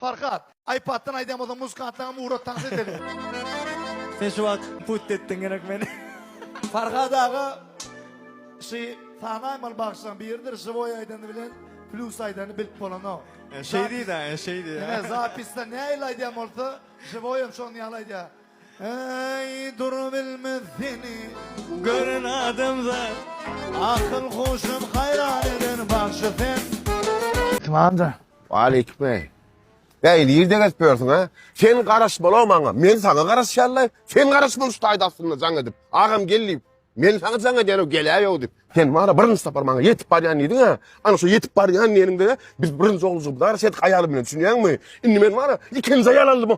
Farhat, iPaddan aýdýan bolsaň muzykantlaňam ugrat tans edeli. Sen şu wagt put etdiň gerek meni. Farhat aga şy sanaýmaly bagşylaň biridir živoý aýdany bilen plýus aýdany bilip bolanok. Şeý diýdä, şeý diýdä. Ine zapisda nähili aýdýan bolsa živoýam şoň ýaly aýdýar. Eý durubilmez seni gören adamzat. Akyl huşum haýran eden bagşy sen. Tamamdyr. Waleýkim eý. Bäý nirde gezip ýörsüň a? Sen garaşmaly maňa. Men saňa garaşýanlaý. Sen garaşmaly şu taýda aslynda jaň edip. Agam gel diýip. Men saňa jaň edýän geläýow diýip. Sen bana birinji sapar maňa ýetip barýan diýdiň a. Ana şu ýetip barýan diýeniňde biz birinji ogluljygymyzy garaş edik aýalym bilen düşünýäňmi? Indi men bana ikinji aýal aldym.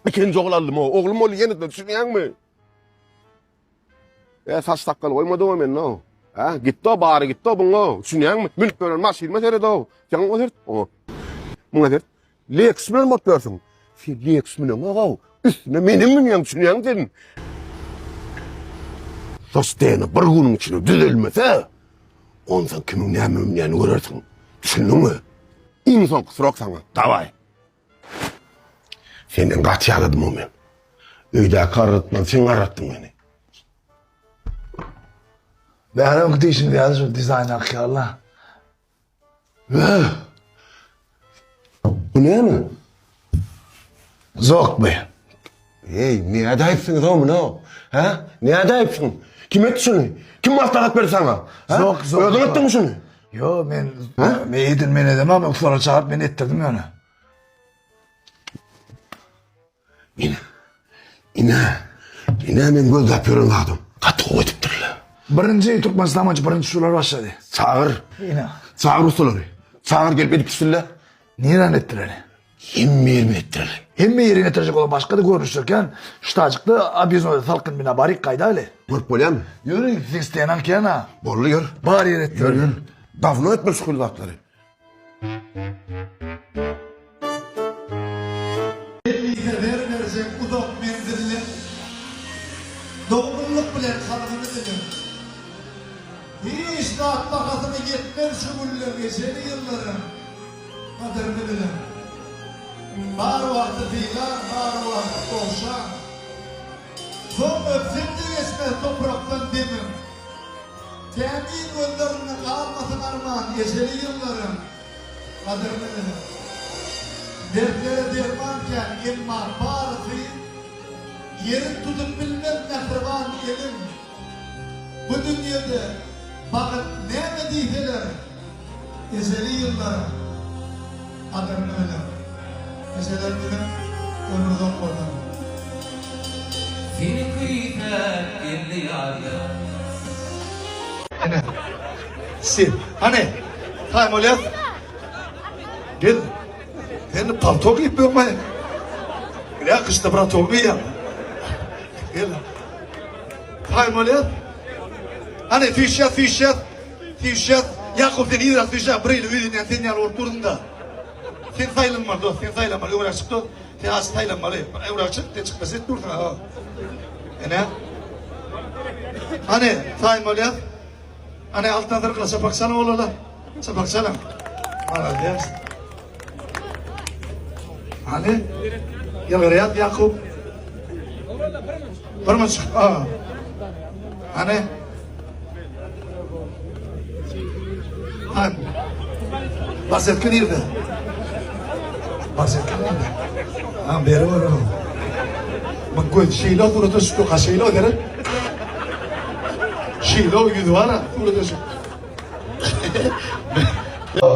Ikinji ogul aldym. Oglum boldy ýene-de düşünýäňmi? E, saç sakgal goýmadyň men no. Ha, gitdi o bary gitdi o buňa. Düşünýäňmi? Münüp beren maşynyma seret o. Sen oňa seret. Oňa. Muňa seret. Lexus bilen bolup ýörsüň. Sen Lexus müneňok. Üstüne menem münýäň, düşünýäňmi sen? Sostena bir günüň içinde düzelmese, onsoň kimiň näme münýänini görersiň. Düşündiňmi? Iň soňky srok saňa. Dawaý. Senden gaty ýadadym o men. Öýdäki garratman sen garratdyň meni. Bäri diýşiň ýaly şu dizaýn akýarla. Bu näme? Zok bu. Ey, ne edäýipsiňiz o muny? Hä? Ne edäýipsiň? Kim etdi şuny? Kim maslahat berdi saňa? Zok, zok. Özüň etdiňmi şuny? Yo, men men edil men edemem, ustalar çagyryp men etdirdim ýöne. Ine. Ine. Ine men gözläp ýören zadym. Gaty gowy edipdirler. Birinji Türkmenistan boýunça birinji şular başlady. Çagyr. Ine. Çagyr ustalary. Çagyr gelip edip gitsinler. Nirän etdireli? Hemme ýerimi etdireli. Hemme ýeriňi etdirjek bolan başga-da görnüşler kän. Ştajykda obýezdnoýda salkyn bina baryk gaýdaýly. Görüp bolýarmy? Ýöri, sistenaň kän-a. Boldy ýör. Bar ýer etdireli. Ýör, ýör. Dawno etmeli şu hili zatlary. Elliňe zer berjek uzak menzilli, Dogumlylyk bilen kalbyny biliň. Hiç zat bahasyna ýetmez şu günleň Ejeli ýyllaryň gadyryny biliň. Bar wagty sylaň, bar wagty ogşaň. Soň öpseň-de geçmez toprakdan demiň. Tämiz gözlerinde galmasyn arman Ejeli ýyllaryň gadyryny biliň. Dertlere derman kän, emma barysy Ýerin tutup bilmez mähriban eliň. Bu dünýede bagyt näme diýseler, Ejeli ýyllaryň gadyryny biliň. Ejelerimiziň ömri uzak bolsun. Seni küýsäp geldi ýazlar. Ine. Sen. Hany. Taýyn bolýas. Gel. Sen palto geýip ýörme. Ýa gyşda bratok geýýäň. Gel. Taýyn bolýas. Hany süýşýäs, süýşýäs. Süýşýäs. Ýakup sen yzrak süýşä, bir ýyl öýlenýän sen ýaly bolup durduň-da. Sen saýlanmaly dost, sen saýlanmaly. Öňräk çyk dost. Sen az saýlanmaly. Öňräk çyk, sen çykmasa et dursuň. Ha. Ene. Hany, taýyn bolýas. Hany altyn syrkyla çapak çalyň olara. Çapak çalyň. Malades. Hany? Ýylgyrýar Ýakup. Bir munçuk. Hany? Hany? Barsetki nirde? Barsetki nirde? Ha, beri var oğlum. Bak göz şeýle surata düşüp ha şeýle gerek. Şeýle ýüzi var ha surata düşüp.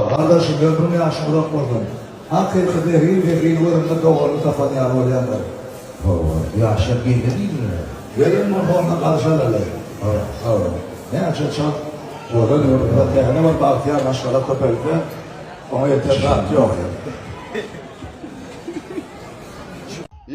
Gardaşym ömrüň ýaşyň uzak bolsun. Hakyky zehin zehin gözünde doganyny tapan ýaly bolýandyr. Hawa, ýaşlar gelin diýdiler. Gelin bolsa onda garşalaly. Hawa, hawa. Näçe çalt gözel ýurdumyza täze bir bagtyýar maşgala köpelse, oňa ýeter zat ýok.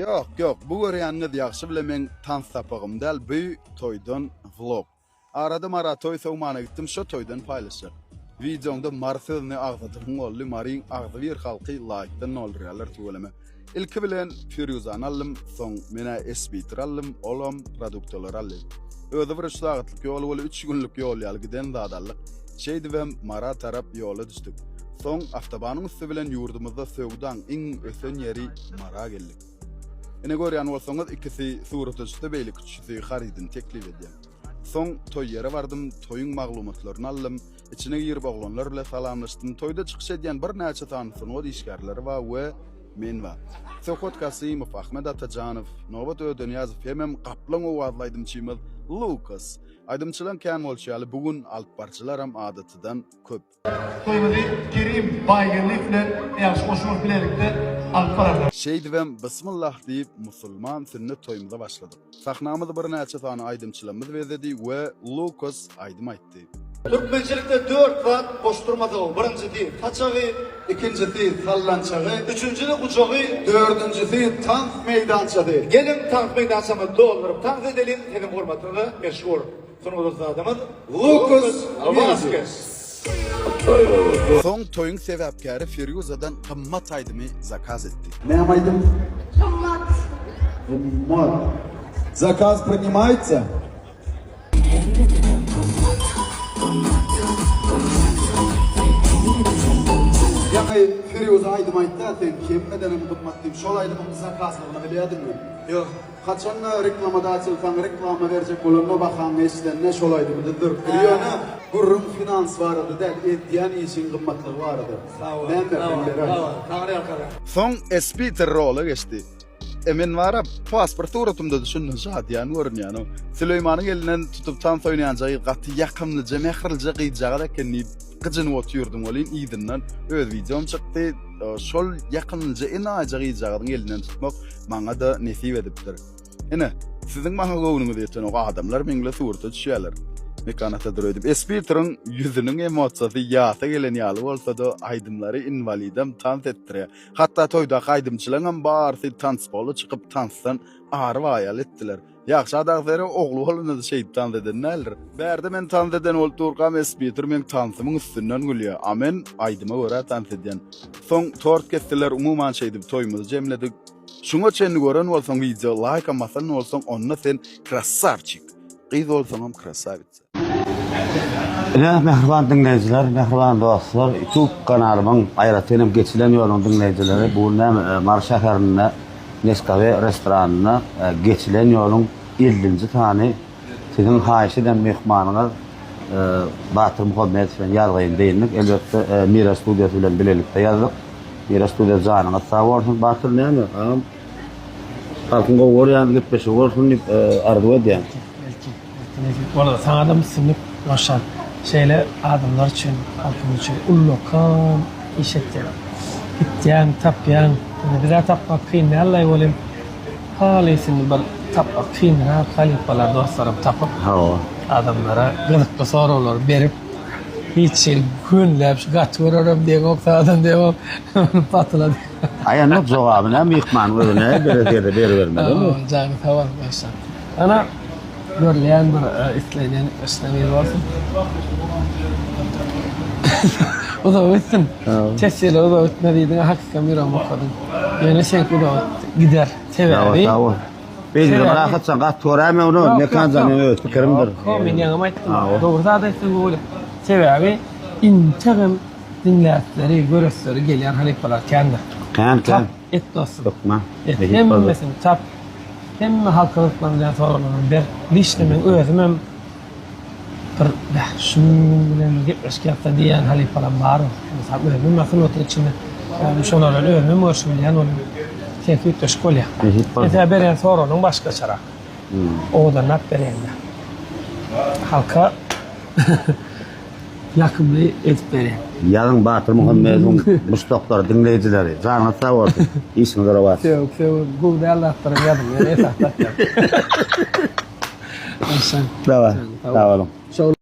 Ýok, ýok, bu görýäniňiz ýagşy bile meň tans sapagym däl, bu toýdan vlog. Arada Mara toý sowmana gitdim şo toýdan paýlaşjak. Wideoňda Mary sözüni agzadygyň boldy Maryň agzybir halky laýkdan doldurýarlar tüweleme. Ilki bilen Firýuzany aldym soň menä esbitir aldym olam produktalary aldy. Özi bir üç sagatlyk ýol weli üç günlük ýol ýaly giden zat aldyk. Şeýdibem Mara tarap ýola düşdük. Soň awtobanyň üsti bilen ýurdumyzda söwdaň iň ösen ýeri Mara geldik. Ine görýän bolsaňyz ikisi surata düşse beýleki üçüsi harydyny teklip edýär. Soň toý ýere bardym, toýuň maglumatlaryny aldym, içine girip oglanlar bile salamlaşdym. Toýda çykyş edýän birnäçe sany sungat işgärleri bar we men bar. Söhbet Kasymow, Ahmet Atajanow, Nobat Ödenyýazow hemem gaplaň owazly aýdymçymyz Lukas. Aýdymçylaň kän bolşy ýaly bu gün alypbaryjylaram adatydan köp. Toýumyzy Kerim Baýgeldiýew bilen Ýagşy Goşunow bilelikde alyp bararlar. Şeýdibem Bismillah diýip musulman sünnet toýumyza başladyk. Sahnamyzy birnäçe sany aýdymçylarymyz bezedi we Lukas aýdym aýtdy. Türkmençilikde dört zat boş durmaz-ow, birinjisi, saçagy, ikinjisi, sallançagy, üçünjisi, gujagy, dördünjisi, tans meýdançasy. Geliň, tans meýdançamyzy dolduryp tans edeliň, siziň hormatyňyza meşhur Sungat ussadymyz Lukas Waskes. Soň toýuň sebäpkäri Firýuzadan gymmat aýdymy zakaz etdi. Näme aýdym? Gymmat. Gymmat. Zakaz prinimaýtsa? Ýaňy Firýuza aýdym aýtdy-a sen hemmedenem gymmat diýip şol aýdymyň zakazlygyny bilýädiňmi? Ýok. Haçanda reklamadatýel saňa reklama berjek bolanda bahaňy eşidende şol aýdymy düzdüripdir. Ýöne gürrüň finans barada däl, edýän işiň gymmatlygy barada. Sag bol. Näme Sag bol. berän? Sag bol. Taňry ýalkasyn. Soň Espiter rola geçdi. E men bara pasport suratymda düşündim şadyýan görünýän o. Süleýmanyň elinden tutup tans oýnaýanja gyz gaty ýakymlyja mähirlije gyzjagaz eken diýip gyjynyp otyrdym welin yzyndan öz wideom çykdy. Şol ýakymlyja enaýyja gyzjagazyň elinden tutmak maňa-da nesip edipdir. Ine, siziň maňa göwnüňiz ýetenok, adamlar meň bilen surata düşýärler. Mekan atadyr öýdüp. Espitryň ýüzüniň emosiýasy ýasa gelen ýaly bolsa-da, aýdymlary inwalidem tans etdirýär. Hatda toýdaky aýdymçylaňam barysy tanspola çykyp tansdan ary-baýaly etdiler. Ýagşy adam sere ogly bolanda-da şeýdip tans eden däldir. Bärde men tans eden bolup durkam Espitr meň tansymyň üstünden gülýär. A men aýdyma görä tans edýän. Soň tort kesdiler, umuman şeýdip toýumyzy jemledik. Şuňa çenli gören bolsaň wideo laýkam basan bolsaň onda sen krassawçik. Gyz bolsaňam krassawitsa. Ine, mähriban diňleýjiler, mähriban dostlar, Youtube kanalymyň, aýratyn hem Geçilen ýoluň diňleýjileri, bu gün näme, Mary şäherinde Nescafe restoranynda Geçilen ýoluň ellinji sany siziň haýyş eden myhmanyňyz Batyr Muhammedow bilen ýazgyny dyndyk. Elbetde, Mira studiýasy bilen bilelikde ýazdyk. Mira studiýa janyňyz sag bolsun. Batyr näme, agam, halkyň gowy görýän gepleşigi bolsun diýip arzuw edýän. Belki. Nesip bolar. Saňadam üstünlik Roşan. Şeýle adamlar üçin, halkymyz üçin ullakan iş etýäň. Gitýäň, tapýaň. Indi bizä tapmak kyn däldaý welin, halysyny bir tapmak kynrak halypalar dostlaram tapyp, adamlara gyzykly soraglary berip, hiç hili gönüläp şu gaty görerem diýeňok, sagadan diýeňok, patyla. Aý onda jogaby näme myhmanyň özi näme beresi gelse beribermeli. Janyň sag bolsun Roşan. Ana görülýän bir islenýän işleňiz bolsun. Uzak gitsin. Teswirler uzak gitmez diýdiň, hakykam ýüregimi okadyň. Ýöne seňki uzak gider. Sebäbi Sag bol. Beýdibem rahatjan gaty göräýme ony, Mekanjan meň öz pikirimdir. Ýok, men ýaňam aýtdym. Dogry zat aýtsaň gowy. Sebäbi integem diňläsleri, göresleri gelýän halypalar kändir. Kän, kän. Et dostum. Hökman. Et hemmesini tap. Hemme halka gyzyklanylýan soraglaryňy ber. Liçno meň özümem bir bäh şunuň bilen gepleşik ýapsa diýýän halypalam bar. Mysal özümem ben sungatyň içinde şolar bilen özümem görşüp bilýän bolýan. Seňki üýtgeşik bolýar. Nesip bolsa. Sen berýän soraglaryň başgaçarak. Owadanlap berýäň-dä. Halka Ýakymly edip berýär. Ýazyň Batyr Muhammedowyň muşdaklary, diňleýjileri, janyňyz sag bolsun! Işiňiz rowaç! Sögüp sögüp gowy däl zatlaram ýazylýar esasy zatlar. Sag boluň.